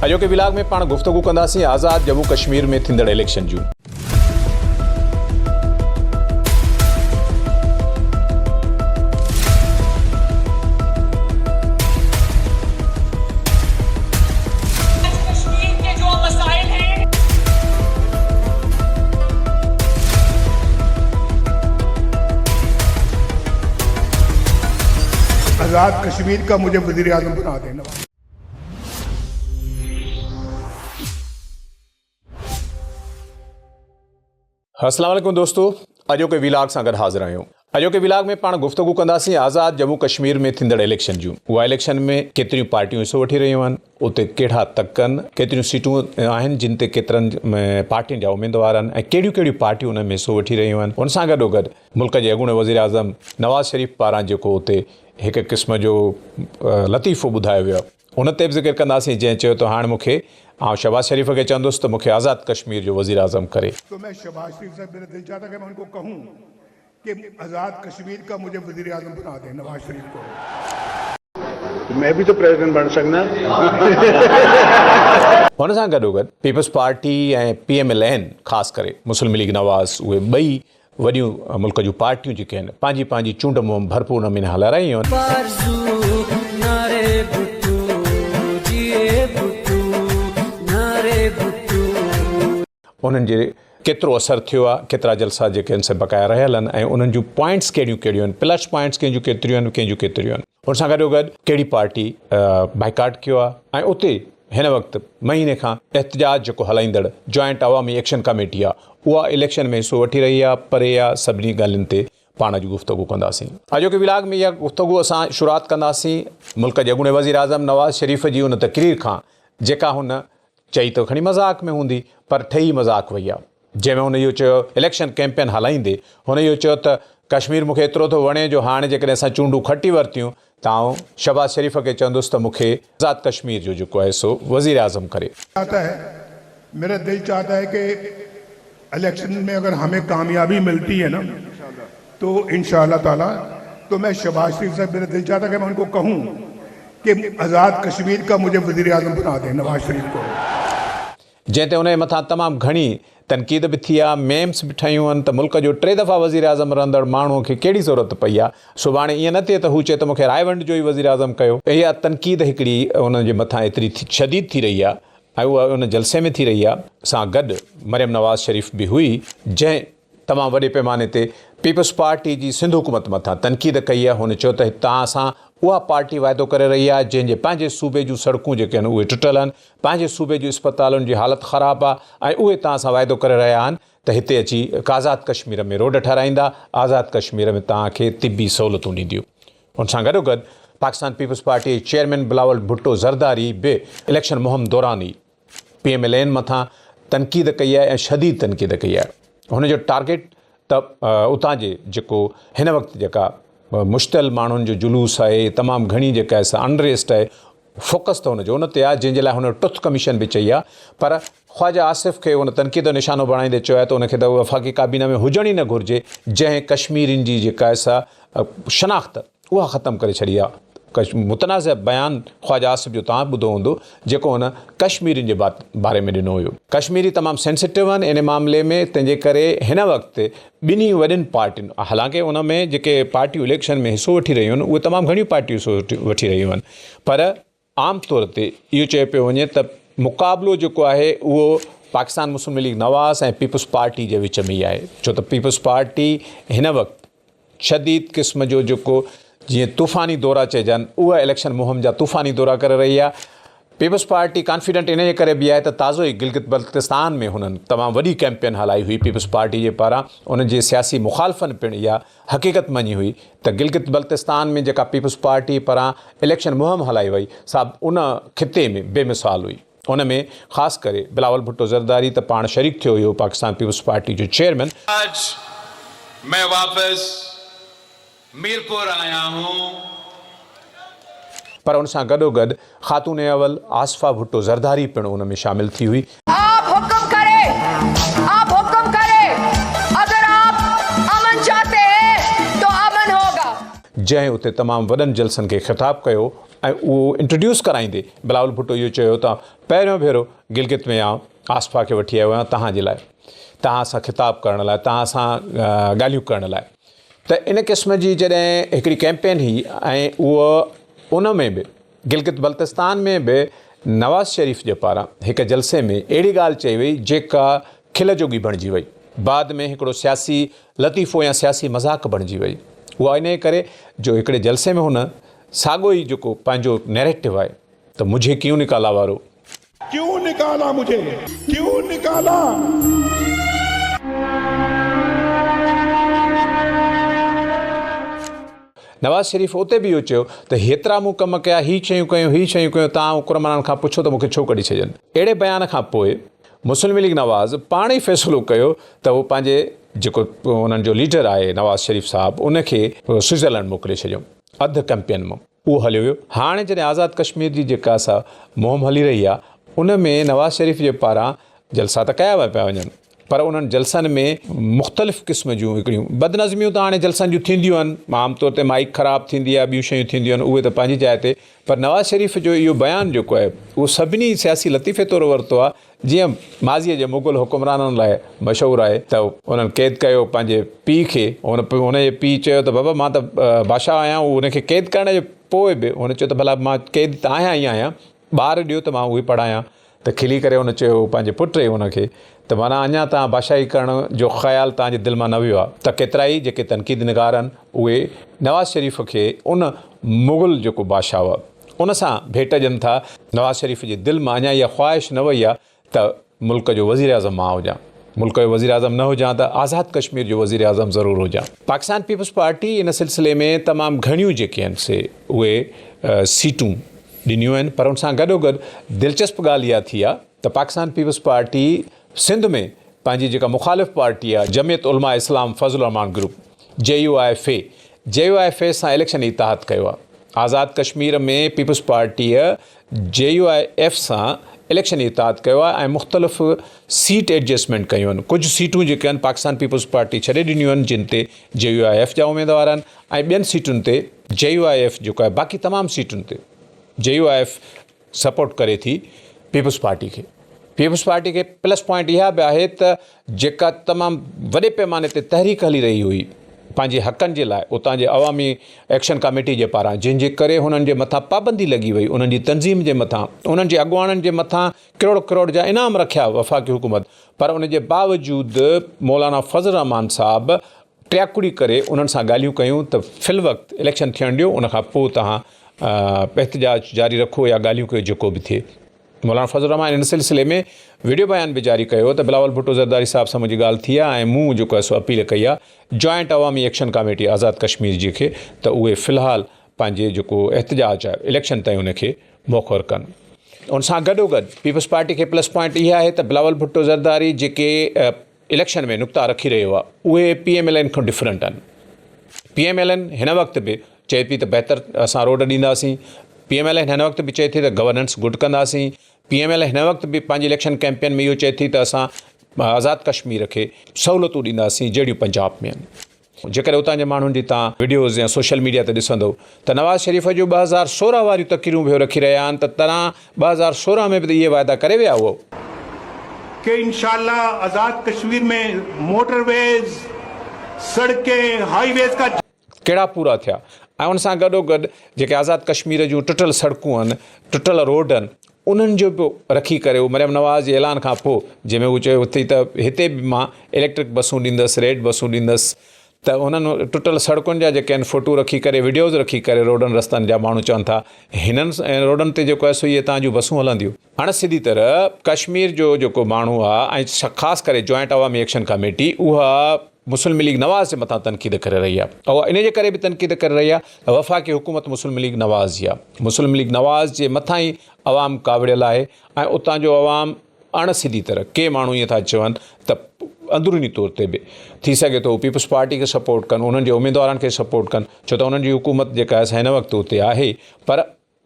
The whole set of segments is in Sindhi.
اڄوڪي ولاگ ۾ پاڻ گفتگو ڪنداسين آزاد ڄمون ڪشمير ۾ ٿيندڙ اليڪشن جون. कश्मीर के जो मसाइल हैं आज़ाद कश्मीर का मुझे वजीर आजम बना देना। السلام عليڪم دوستو اڄوڪي ويلاگ سان گڏ حاضر آهيون. اڄوڪي ويلاگ ۾ پاڻ گفتگو ڪنداسين آزاد ڄمون ڪشمير ۾ ٿيندڙ اليڪشن جون. اها اليڪشن ۾ ڪيتريون پارٽيون حصو وٺي رهيون آهن، اتي ڪهڙا تڪن، ڪيتريون سيٽون آهن جن تي ڪيترن پارٽين جا اميدوار آهن ۽ ڪهڙيون ڪهڙيون پارٽيون ان ۾ حصو وٺي رهيون آهن. ان سان گڏوگڏ ملڪ جي اڳوڻي وزيراعظم نواز شريف پاران جيڪو اتي هڪ قسم جو لطيفو ٻڌايو ويو آهي ان تي به ذڪر ڪنداسين جنهن چيو ته هاڻ مون کي آئون شهباز شريف کي چوندس ته مون کي آزاد ڪشمير جو وزيراعظم ڪري. تو مين شهباز شريف صاحب ميرا دل چاهتا ڪه مين ان ڪو ڪهون ڪه آزاد ڪشمير ڪا مجهي وزير اعظم بنا the Nawaz Sharif ڪو. مين به ته پريزيڊنٽ بڻ سگهنا. ان سان گڏوگڏ peoples party ۽ P M L N خاص ڪري مسلم ليگ نواز اهي ٻئي وڏيون ملڪ جون پارٽيون جيڪي آهن پنهنجي پنهنجي چونڊ مهم ڀرپور نموني هلائي رهيون آهن. انهن جي ڪيترو اثر ٿيو آهي، ڪيترا جلسا جيڪي آهن سي بقايا رهيل آهن ۽ انهن جون پوائنٽس ڪهڙيون ڪهڙيون آهن، پلس پوائنٽس ڪنهن جون ڪيتريون آهن ڪنهن جون ڪيتريون آهن. ان سان گڏوگڏ ڪهڙي پارٽي بائيڪاٽ ڪيو آهي ۽ اتي هن وقت مهيني کان احتجاج جيڪو هلائيندڙ جوائنٽ عوامي ايڪشن ڪميٽي آهي اها اليڪشن ۾ حصو وٺي رهي آهي پري آهي سڀني ڳالهين تي پاڻ اڄ گفتگو ڪنداسين. اڄوڪي ولاگ ۾ اها گفتگو اسان شروعات ڪنداسين ملڪ جي اڳوڻي وزيراعظم نواز شريف جي ان تقرير کان جيڪا هن چئي ته کڻي مذاق ۾ هوندي پر ٺهي مذاق وئي آ. جنهن ۾ هن اهو چيو اليڪشن ڪيمپين هلائيندي هن اهو چيو ته ڪشمير مون کي ايترو ٿو وڻي جو هاڻي جيڪڏهن اسان چونڊون کٽي ورتيون ته آئون شهباز شريف کي چوندس ته مون کي آزاد ڪشمير جو جيڪو آهي سو وزيراعظم ڪري. چاهتا هي ميرا دل چاهتا هي ڪي اليڪشن ۾ اگر همين ڪاميابي ملتي هي نه تو انشاء الله تعالي تو مين شهباز شريف صاحب ميرا دل چاهتا ڪي مين ان ڪو ڪهون ڪي آزاد ڪشمير ڪا مجهي وزير اعظم بنا the Nawaz Sharif ڪو. جنهن تي ان جي مٿان تمام گهڻي تنقيد به ٿي آ، ميمز به ٺهيون آهن ته ملڪ جو ٽي دفعا وزيراعظم رهندڙ ماڻهو کي ڪهڙي ضرورت پئي آ، سڀاڻي ائين نه ٿئي ته هو چئي ته مون کي رائيونڊ جو ئي وزيراعظم ڪيو. اها تنقيد هڪڙي ان جي مٿان ايتري شديد ٿي رهي آ ۽ اها ان جلسي ۾ ٿي رهي آ. سان گڏ مريم نواز شريف به هئي جنهن تمام وڏي پيماني تي پيپلز پارٽي جي سنڌ حڪومت مٿان تنقيد ڪئي آهي، هن چيو ته توهان سان اها پارٽي واعدو ڪري رهي آهي جنهن جي پنهنجي صوبي جون سڙڪون جيڪي آهن اهي ٽٽل آهن، پنهنجي صوبي جون اسپتالن جي حالت خراب آهي ۽ اهي توهان سان واعدو ڪري رهيا آهن ته هتي اچي آزاد ڪشمير ۾ روڊ ٺهرائيندا، آزاد ڪشمير ۾ توهان کي طبي سهولتون ڏينديون. ان سان گڏوگڏ پاڪستان پيپلز پارٽي جي چيئرمين بلاول ڀٽو زرداري به اليڪشن مهم دوران ئي پي ايم ايل اين مٿان تنقيد ڪئي آهي ۽ شديد تنقيد ڪئي آهي هن جو ٽارگيٽ ته اتان جي جيڪو هن وقت جيڪا مشتعل ماڻهن جو جلوس آهي تمام گهڻي جيڪا آهي سا انريسٽ آهي فوڪس ته هن جو ان تي آهي جنهن جي لاء هن ٽوٿ ڪميشن به چئي آهي پر خواجه آصف کي هن تنقيد جو نشانو بڻائيندي چيو آهي ته ان کي ته وفاقي ڪابينا ۾ هجڻ ئي نه گهرجي جنهن ڪشميرين جي جيڪا آهي سا شناخت اها ختم ڪري ڇڏي آ. متنازع بيان خواجه آصف جو توهان به ٻڌو هوندو جيڪو هن ڪشميرين جي باري ۾ ڏنو هيو. ڪشميري تمام سينسيٽو آهن ان معاملي ۾ تنهن جي ڪري هن وقت ٻنهي وڏين پارٽين حالانڪه ان ۾ جيڪي پارٽيون اليڪشن ۾ حصو وٺي رهيون آهن اهي تمام گهڻيون پارٽيون حصو وٺي رهيون آهن پر عام طور تي اهو چيو پيو وڃي ته مقابلو جيڪو آهي اهو Pakistan Muslim league Nawaz ۽ peoples party جي وچ ۾ ئي آهي ڇو ته پيپلز پارٽي هن وقت شديد قسم جو جيڪو جيئن طوفاني دورا چئجن اها اليڪشن مهم جا طوفاني دورا ڪري رهي آهي پيپلز پارٽي ڪانفيڊنٽ ان جي ڪري به آهي ته تازو ئي گلگت بلتستان ۾ هنن تمام وڏي ڪيمپين هلائي هئي پيپلز پارٽي جي پاران انهن جي سياسي مخالفن پڻ اها حقيقت مڃي هئي ته گلگت بلتستان ۾ جيڪا پيپلز پارٽي پاران اليڪشن مهم هلائي وئي سا ان خطي ۾ بي مثال هئي. ان ۾ خاص ڪري بلاول ڀٽو زرداري ته پاڻ شريڪ ٿيو هيو پاڪستان پيپلز پارٽي جو چيئرمين. آج مين واپس ميرپور آيا هون. پر ان سان گڏوگڏ خاتون اول آصفه ڀٽو زرداري پڻ ان ۾ شامل ٿي هئي. آپ حڪم ڪري آپ حڪم ڪري اگر آپ امن چاهتي هي تو امن هوگا. جنهن اتي تمام وڏن جلسن کي خطاب ڪيو ۽ اهو انٽروڊيوس ڪرائيندي بلاول ڀٽو اهو چيو ته پهريون ڀيرو گلگت ۾ آئون آصفه کي وٺي آيو آهيان توهان جي لاء توهان سان خطاب ڪرڻ لاء توهان سان ڳالهيون ڪرڻ لاء ته ان قسم جي جڏهن هڪڙي ڪئمپين هئي ۽ اهو ان ۾ به گلگت بلتستان ۾ به نواز شريف جي پاران هڪ جلسي ۾ اهڙي ڳالهه چئي وئي جيڪا کل جوڳي بڻجي وئي بعد ۾ هڪڙو سياسي لطيفو يا سياسي مذاق بڻجي وئي اها انهيء ڪري جو هڪڙي جلسي ۾ هن ساڳو ئي جيڪو پنهنجو نيريٽو آهي ته مجهي ڪيون نڪالا وارو. ڪيون نڪالا مجهي ڪيون نڪالا. نواز شريف اتي به اهو چيو ته هيترا مون ڪم ڪيا، هي شيون ڪيون، هي شيون ڪيون، توهان حڪمرانن کان پڇو ته مون کي ڇو ڪڍي ڇڏين. اهڙي بيان کان پوء مسلم ليگ نواز پاڻ ئي فيصلو ڪيو ته هو پنهنجي جيڪو انهن جو ليڊر آهي نواز شريف صاحب ان کي سوئٽزرلينڊ موڪلي ڇڏيو اڌ ڪمپين مان اهو هليو ويو. هاڻي جڏهن آزاد ڪشمير جي جيڪا سا مهم هلي رهي آهي ان ۾ نواز شريف جي پاران جلسا ته ڪيا پيا وڃن پر انهن جلسن ۾ مختلف قسم جون هڪڙيون بدنظميون ته هاڻي جلسن جون ٿينديون آهن عام طور تي مائيڪ خراب ٿيندي آهي ٻيون شيون ٿينديون آهن اهي ته پنهنجي جاء تي پر نواز شريف جو اهو بيان جيڪو آهي اهو سڀني سياسي لطيفي طور ورتو آهي جيئن ماضيء جي مغل حڪمرانن لاء مشهور آهي ته انهن قيد ڪيو پنهنجي پيء کي هن هن جي پيء چيو ته بابا مان ته بادشاهه آهيان هو هن کي قيد ڪرڻ جي پوء به هن چيو ته ڀلا مان قيد ته آهيان ئي آهيان ٻار ڏيو ته مان اهي پڙهايان ته کلي ڪري هن چيو پنهنجي پٽ هن کي ته معنيٰ اڃا توهان بادشاهي ڪرڻ جو خيال توهان جي دل مان نه ويو آهي ته ڪيترائي جيڪي تنقيد نگار آهن اهي نواز شريف کي ان مغل جيڪو بادشاهه هو ان سان ڀيٽ ڏين ٿا. نواز شريف جي دل مان اڃا اها خواهش نه وئي آهي ته ملڪ جو وزيراعظم مان هجان، ملڪ جو وزيراعظم نه هجان ته آزاد ڪشمير جو وزيراعظم ضرور هجان. پاڪستان پيپلز پارٽي ان سلسلي ۾ تمام گهڻيون جيڪي آهن سي اهي سيٽون ڏنيون آهن پر ان سان گڏوگڏ دلچسپ ڳالهه اها ٿي آهي ته پاڪستان پيپلز پارٽي سنڌ ۾ پنهنجي جيڪا مخالف پارٽي آهي جمعيت علماء اسلام فضل الرحمان group, J U I F, J U I F سان اليڪشن اتحاد ڪيو آهي. آزاد ڪشمير ۾ پيپلز پارٽيء جي يو I F سان اليڪشن اتحاد ڪيو آهي ۽ مختلف سيٽ ايڊجسٽمينٽ ڪيون آهن. ڪجهه سيٽون جيڪي آهن پاڪستان پيپلز پارٽي ڇڏي ڏنيون آهن جن تي جي يو I F جا اميدوار آهن ۽ ٻين سيٽن تي جي يو I F جيڪو آهي باقي تمام سيٽن تي جي يو I F support ڪري ٿي پيپلز پارٽي کي. پيپلز پارٽي کي پلس پوائنٽ اها به آهي ته جيڪا تمام وڏي پيماني تي تحريڪ هلي رهي هئي پنهنجي حقن جي لاء اتان جي عوامي ايڪشن ڪاميٽي جي پاران جنهن جي ڪري هنن جي مٿان پابندي لڳي وئي انهن جي تنظيم جي مٿان انهن جي اڳواڻن جي مٿان ڪروڙ ڪروڙ جا انعام رکيا وفاقي حڪومت پر ان جي باوجود مولانا فضل الرحمان صاحب ٽياڪڙي ڪري انهن سان ڳالهيون ڪيون ته في الوقت اليڪشن ٿيڻ ڏيو ان کان پوء توهان احتجاج جاري رکو يا ڳالهيون ڪيو جيڪو به ٿئي. مولانا فضل الرحمان ان سلسلي ۾ وڊيو بيان به جاري ڪيو ته بلاول ڀٽو زرداري صاحب سان منهنجي ڳالهه ٿي آهي ۽ مون جيڪو آهي سو اپيل ڪئي آهي جوائنٽ عوامي ايڪشن ڪاميٽي آزاد ڪشمير جي کي ته اهي في الحال پنهنجي جيڪو احتجاج آهي اليڪشن تائين ان کي موخر ڪن. ان سان گڏوگڏ پيپلز پارٽي کي پلس پوائنٽ اها آهي ته بلاول ڀٽو زرداري جيڪي اليڪشن ۾ نقطا رکي رهيو آهي اهي پي ايم ايل اين کان ڊفرنٽ آهن. پي ايم ايل اين هن وقت به چئي پئي ته بهتر اسان روڊ ڏينداسين، پي ايم ايل اين هن وقت به چئي ٿي ته گورننس گڊ ڪنداسين، پي ايم ايل اين هن وقت به پنهنجي اليڪشن ڪيمپين ۾ اهو چئي ٿي ته اسان آزاد ڪشمير کي سهولتون ڏينداسين جهڙيون پنجاب ۾ آهن. جيڪڏهن اتان جي ماڻهن جي توهان وڊيوز يا سوشل ميڊيا تي ڏسندو ته نواز شريف جون 2016 واريون تقريرون به رکي رهيا آهن ته توهان 2016 ۾ به ته اهي واعدا ڪري ويا هئو. ڪي انشاء الله آزاد ڪشمير ۾ موٽر ويز، سڙڪين، هائي ويز ڪا. ڪهڙا پورا ٿيا ۽ ان سان گڏوگڏ جيڪي آزاد ڪشمير جون ٽٽل سڙڪون آهن، ٽٽل روڊ آهن انهن جو به رکي ڪري هو مريم نواز جي اعلان کان پوء جنهن ۾ هو چيو ٿي ته هتي به مان اليڪٽرڪ بسون ڏيندس ريڊ بسون ڏيندس ته انهن ٽٽل سڙڪن جا جيڪي آهن فوٽو رکي ڪري وڊيوز رکي ڪري روڊن رستن جا ماڻهو چون ٿا هنن روڊن تي جيڪو آهي سو اهي تان جون بسون هلنديون. اڻ سڌي طرح ڪشمير جو جيڪو ماڻهو آهي ۽ خاص ڪري جوائنٽ عوامي ايڪشن ڪميٽي اها مسلم ليگ نواز جي مٿان تنقيد ڪري رهي آهي. اها ان جي ڪري به تنقيد ڪري رهي آهي ته وفاقي حڪومت مسلم ليگ نواز جي آهي. مسلم ليگ نواز جي مٿان ئي عوام ڪاوڙيل آهي ۽ اتان جو عوام اڻ سڌي طرح ڪي ماڻهو ائين ٿا چون ته اندروني طور تي به ٿي سگهي ٿو هو پيپلز پارٽي کي سپورٽ ڪن انهن جي اميدوارن کي سپورٽ ڪن ڇو ته انهن جي حڪومت جيڪا آهي سا هن وقت اتي آهي پر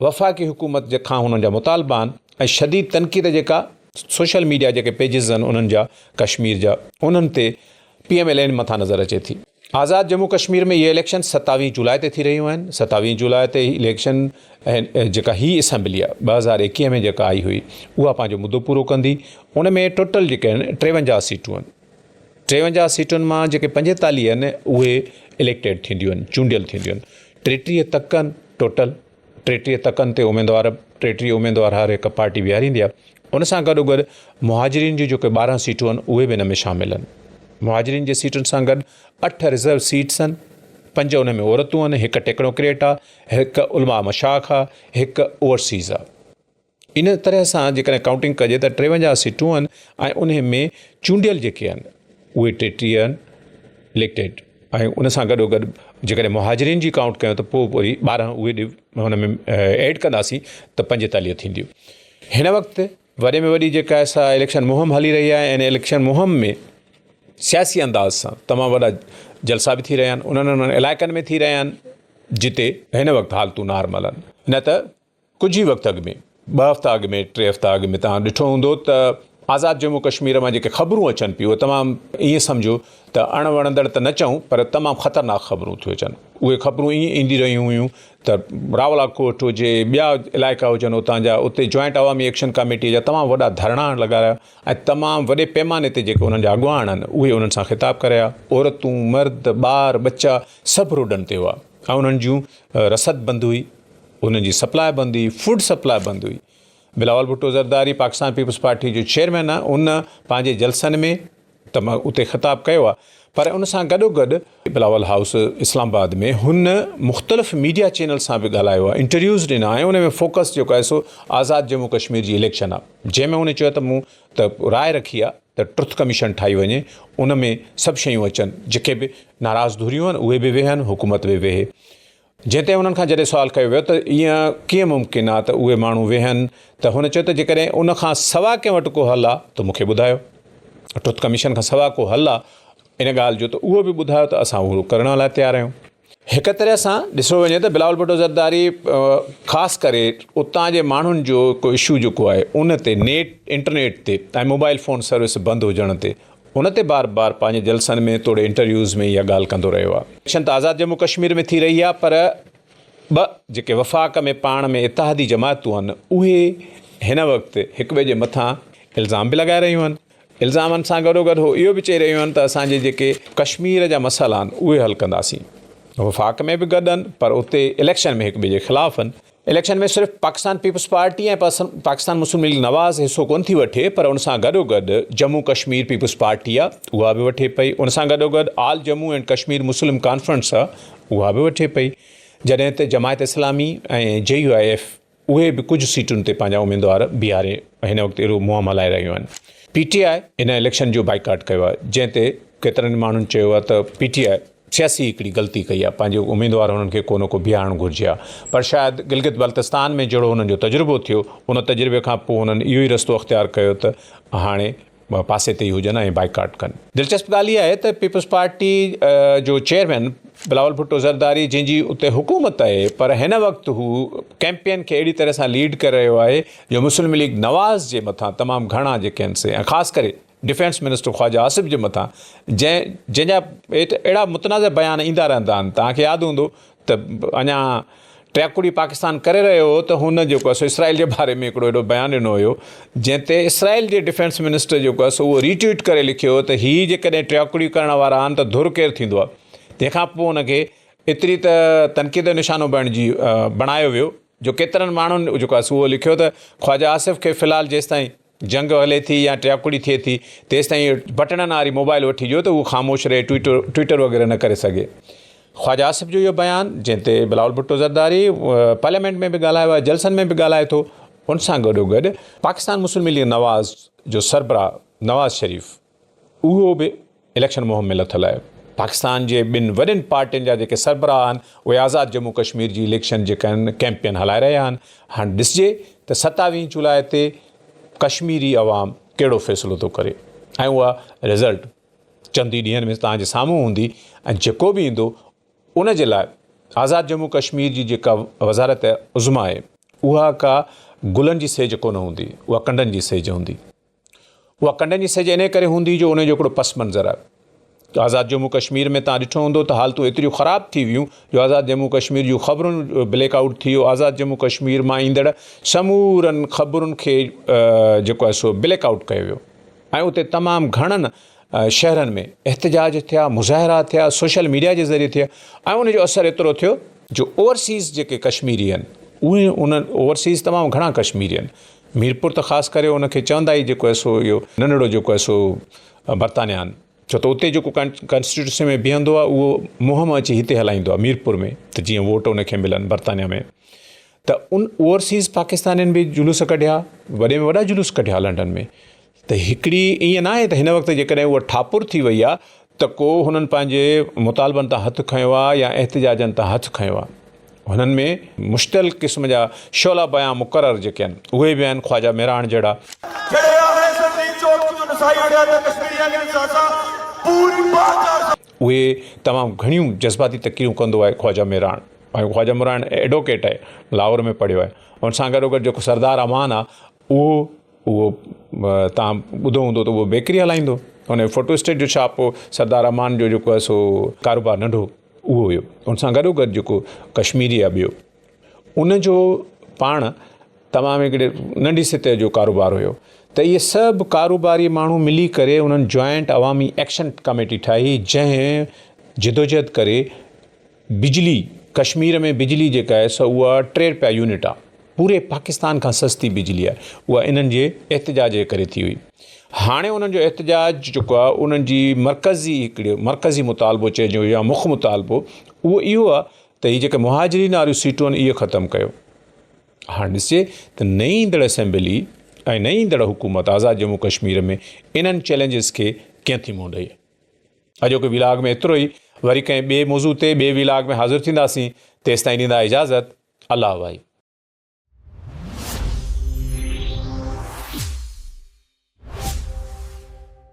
وفاقي حڪومت جي کان هنن جا مطالبا آهن ۽ شديد تنقيد جيڪا سوشل ميڊيا جيڪي پيجز آهن انهن جا ڪشمير جا انهن تي پي ايم ايل اين مٿان نظر اچي ٿي. آزاد ڄمون ڪشمير ۾ اهي اليڪشن ستاويهه جولاء تي ٿي رهيون آهن. ستاويهه جولاء تي هي اليڪشن جيڪا هي اسيمبلي آهي 2021 ۾ جيڪا آئي هئي اها پنهنجو مدو پورو ڪندي. ان ۾ ٽوٽل جيڪي آهن 53 سيٽون آهن. 53 سيٽن مان جيڪي 45 آهن اهي اليڪٽيڊ ٿينديون آهن، چونڊيل ٿينديون آهن. 33 تڪ آهن ٽوٽل. 33 تڪن تي اميدوار 33 اميدوار هر هڪ پارٽي بيهاريندي آهي. ان سان گڏوگڏ مهاجرين جون جيڪي 12 سيٽون آهن اهي به ان ۾ شامل آهن. مهاجرين جي سيٽن سان گڏ اٺ رزرو سيٽس آهن، پنج ان ۾ عورتون آهن، هڪ ٽيڪنوڪريٽ آهي، هڪ علماء مشائخ آهي، هڪ اوورسيز آهي. ان طرح سان جيڪڏهن ڪائونٽنگ ڪجي ته 53 سيٽون آهن ۽ انهي ۾ چونڊيل جيڪي آهن اهي 33 آهن اليڪٽيڊ ۽ ان سان گڏو گڏ جيڪڏهن مهاجرين جي ڪائونٽ ڪيون ته پوء وري 12 اهي به ان ۾ ايڊ ڪنداسين ته 45 ٿينديون. هن وقت وڏي ۾ وڏي جيڪا آهي سا اليڪشن مهم هلي رهي آهي ۽ ان اليڪشن مهم ۾ سياسي انداز سان تمام وڏا جلسا به ٿي رهيا آهن انهن انهن علائقن ۾ ٿي رهيا آهن جتي هن وقت حالتون نارمل آهن نه ته ڪجهه ئي وقت اڳ ۾ ٻه هفتا اڳ ۾ ٽي هفتا اڳ ۾ توهان ڏٺو هوندو ته آزاد ڄمون ڪشمير مان جيڪي خبرون اچن پيون اهي تمام ائين سمجهو ته اڻ وڻندڙ ته نه چئون پر تمام خطرناڪ خبرون ٿيون اچن. اهي خبرون ائين ايندي رهيون هيون ته راولا ڪوٽ هجي ٻيا علائقا هجن اتان جا اتي جوائنٽ عوامي ايڪشن ڪاميٽي جا تمام وڏا ڌرڻا لڳايا ۽ تمام وڏي پيماني تي جيڪي انهن جا اڳواڻ آهن اهي انهن سان خطاب ڪري رهيا. عورتون، مرد، ٻار، ٻچا سڀ روڊن تي هئا ۽ انهن جون رسد بند هئي. انهن جي سپلاء بند هئي، فوڊ سپلاء بند هئي. بلاول ڀٽو زرداري پاڪستان پيپلز پارٽي جو چيئرمين آهي، ان پنهنجي جلسن ۾ ته اتي خطاب ڪيو آهي پر ان سان گڏوگڏ بلاول هائوس اسلام آباد ۾ هن مختلف ميڊيا چينل سان به ڳالهايو آهي، انٽرويوز ڏنا ۽ ان ۾ فوڪس جيڪو آهي سو آزاد ڄمون ڪشمير جي اليڪشن آهي جنهن ۾ هن چيو ته مون ته راء رکي آهي ته ٽرٿ ڪميشن ٺاهي وڃي ان ۾ سڀ شيون اچن جيڪي به ناراض ڌريون آهن اهي به ويهن حڪومت به ويهي. جنهن تي انهن کان جڏهن سوال ڪيو ويو ته ايئن ڪيئن ممڪن آ ته اهي ماڻهو ويهن ته هن چيو ته جيڪڏهن ان کان سوا ڪنهن وٽ ڪو حل آ ته مون کي ٻڌايو. ٽروٿ ڪميشن کان سوا ڪو حل آ ان ڳالهه جو ته اهو به ٻڌايو ته اسان اهو ڪرڻ لاء تيار آهيون. هڪ طرح سان ڏسو وڃي ته بلاول ڀٽو زرداري خاص ڪري اتان جي ماڻهن جو ڪو اشو جيڪو آهي ان تي نيٽ انٽرنيٽ تي ۽ موبائل فون سروس بند هجڻ تي ان تي بار بار پنهنجي جلسن ۾ توڙي انٽرويوز ۾ اها ڳالهه ڪندو رهيو آهي. اليڪشن ته آزاد ڄمون ڪشمير ۾ ٿي رهي آهي پر ٻه جيڪي وفاق ۾ پاڻ ۾ اتحادي جماعتون آهن اهي هن وقت هڪ ٻئي جي مٿان الزام به لڳائي رهيون آهن. الزامن سان گڏوگڏ هو اهو به چئي رهيون آهن ته اسان جي جيڪي ڪشمير جا مسئلا آهن اهي حل ڪنداسين. وفاق ۾ به گڏ آهن پر اتي اليڪشن ۾ هڪ ٻئي جي خلاف آهن. اليڪشن ۾ صرف Pakistan peoples party ۽ Pakistan Muslim league Nawaz حصو ڪونه ٿي وٺي پر ان سان گڏوگڏ ڄمون ڪشمير پيپلز پارٽي آ اها به وٺي پئي ان سان گڏوگڏ all Jammu and Kashmir Muslim conference آ اها به وٺي پئي جڏهن ته جماعت اسلامي ۽ جي يو I F اهي به ڪجهه سيٽن تي پنهنجا اميدوار بيهاري هن وقت اهڙو مهم هلائي رهيون آهن. پي ٽي آء ان اليڪشن جو بائيڪاٽ ڪيو آهي جنهن تي ڪيترن ماڻهن چيو آهي ته پي ٽي آء سياسي هڪڙي غلطي ڪئي آهي، پنهنجو اميدوار هنن کي ڪو نه ڪو بيهارڻ گهرجي ها، پر شايد گلگت بلتستان ۾ جهڙو هنن جو تجربو ٿيو، ان تجربي کان پوء هنن اهو ئي رستو اختيار ڪيو ته هاڻي پاسي تي ئي هجن ۽ بائيڪاٽ ڪن. دلچسپ ڳالهه اها آهي ته پيپلز پارٽي جو چيئرمين بلاول ڀٽو زرداري جنهن جي اتي حڪومت آهي پر هن وقت هو ڪيمپين کي اهڙي طرح سان ليڊ ڪري رهيو آهي جو مسلم ليگ نواز جي مٿان تمام گهڻا جيڪي آهن سي ۽ خاص ڪري ڊفينس منسٽر خواجه آصف جي مٿان جنهن جنهن جا اهڙا متنازع بيان ايندا رهندا آهن توهان کي ياد هوندو ته اڃا ٽياڪڙي پاڪستان ڪري رهيو هو ته هن جيڪو آهي سو اسرائيل جي باري ۾ هڪڙو اهڙو بيان ڏنو هيو جنهن تي اسرائيل جي ڊفينس منسٽر جيڪو آهي سو اهو ري ٽوئيٽ ڪري لکيو هو ته هي جيڪڏهن ٽياڪڙي ڪرڻ وارا آهن ته ڌر ڪير ٿيندو آهي تنهن کان پوء هن کي ايتري ته تنقيد جو نشانو بڻجي بڻايو ويو جو ڪيترن ماڻهن جيڪو آهي سو اهو لکيو ته خواجه آصف کي في الحال جيستائين جنگ هلي ٿي يا ٽياڪڙي ٿئي ٿي تيستائين بٽڻن واري موبائل وٺي ڏيو ته هو خاموش رهي ٽوئيٽر وغيره نه ڪري سگهي. خواجه آصف جو اهو بيان جنهن تي بلاول ڀٽو زرداري پارليامينٽ ۾ به ڳالهايو آهي جلسن ۾ به ڳالهائي ٿو ان سان گڏوگڏ پاڪستان مسلم ليگ نواز جو سربراهه نواز شريف اهو به اليڪشن مهم ۾ لٿل آهي. پاڪستان جي ٻن وڏين پارٽين جا جيڪي سربراهه آهن اهي آزاد ڄمون ڪشمير جي اليڪشن جي ڪيمپين هلائي رهيا آهن. هاڻ ڏسجي ته ستاويهين جولاء تي ڪشميري عوام ڪهڙو فيصلو ٿو ڪري ۽ اها رزلٽ چند ئي ڏينهن ۾ توهان جي سامهون هوندي ۽ جيڪو به ايندو ان جي لاء آزاد ڄمون ڪشمير جي جيڪا وزارت عظميٰ آهي اها ڪا گلن جي سيج ڪونه هوندي اها ڪنڊن جي سيج هوندي. اها ڪنڊن جي سيج انهيء ڪري هوندي جو ان جو هڪڙو پس منظر آهي. آزاد ڄمون ڪشمير ۾ توهان ڏٺو هوندو ته حالتون ايتريون خراب ٿي ويون جو آزاد ڄمون ڪشمير جون خبرن جو بليڪ آئوٽ ٿي ويو، آزاد ڄمون ڪشمير مان ايندڙ سمورن خبرن کي جيڪو آهي سو بليڪ آئوٽ ڪيو ويو ۽ اتي تمام گهڻن شهرن ۾ احتجاج ٿيا، مظاهرا ٿيا، سوشل ميڊيا جي ذريعي ٿيا ۽ ان جو اثر ايترو ٿيو جو اوورسيز جيڪي ڪشميري آهن اهي انهن اوورسيز تمام گهڻا ڪشميري آهن ميرپور ته خاص ڪري ان کي چوندا ئي جيڪو آهي سو اهو ننڍڙو جيڪو آهي سو برطانيا آهن ڇو ته اتي جيڪو ڪانسٽيٽيوسي ۾ بيهندو آهي اهو مهم اچي هتي هلائيندو آهي ميرپور ۾ ته جيئن ووٽ ان کي ملن برطانيا ۾ ته ان اوورسيز پاڪستانين به جلوس ڪڍيا وڏي ۾ وڏا جلوس ڪڍيا لنڊن ۾ ته هڪڙي ائين ناهي ته هن وقت جيڪڏهن اها ٺاپر ٿي وئي آهي ته ڪو هنن پنهنجي مطالبن تان هٿ کنيو آهي يا احتجاجن تان هٿ کنيو آهي. هنن ۾ مشتعل قسم جا شعلا بيان مقرر جيڪي آهن اهي به آهن خواجه مهراڻ جهڙا. جهڙي آهي سندي چوڪ جو نسائي اڙيا ته ڪشميريان کي ڏسان سان پوري باچار سان. اهي تمام گهڻيون جذباتي تقريرون ڪندو آهي خواجه مهراڻ ۽ خواجه مهراڻ ايڊوڪيٽ آهي لاهور ۾ پڙهيو آهي ان سان گڏوگڏ جيڪو سردار امان آهي اهو اهو توهان ٻڌو هوندو ته اهو بيڪري هلائيندو ان جو فوٽو اسٽيٽ جو شاپ هو سردار امان جو جيڪو آهي سو ڪاروبار ننڍو اهو هيو ان سان گڏو گڏ جيڪو ڪشميري آهي ٻيو ان جو پاڻ تمام هڪڙي ننڍي سطح جو ڪاروبار هيو ته اهي سڀ ڪاروباري ماڻهو ملي ڪري انهن جوائنٽ عوامي ايڪشن ڪميٽي ٺاهي جنهن جدوجهد ڪري بجلي ڪشمير ۾ بجلي جيڪا آهي سو اها ٽي رپيا يونٽ آهي پوري پاڪستان کان سستي بجلي آهي اها انهن جي احتجاج جي ڪري ٿي هئي هاڻي انهن جو احتجاج جيڪو آهي انهن جي مرڪزي هڪڙي مرڪزي مطالبو چئجي يا مک مطالبو اهو اهو آهي ته هي جيڪي مهاجرين واريون سيٽون آهن اهي ختم ڪيو هاڻ ڏسجي ته نئين ايندڙ اسيمبلي ۽ نئين ايندڙ حڪومت آزاد ڄمون ڪشمير ۾ انهن چئلينجز کي ڪيئن ٿي منهن ڏئي. اڄوڪي ويلاگ ۾ ايترو ئي، وري ڪنهن ٻئي موضوع تي ٻئي ويلاگ ۾ حاضر ٿينداسين، تيستائين ڏيندا اجازت، الله واهي.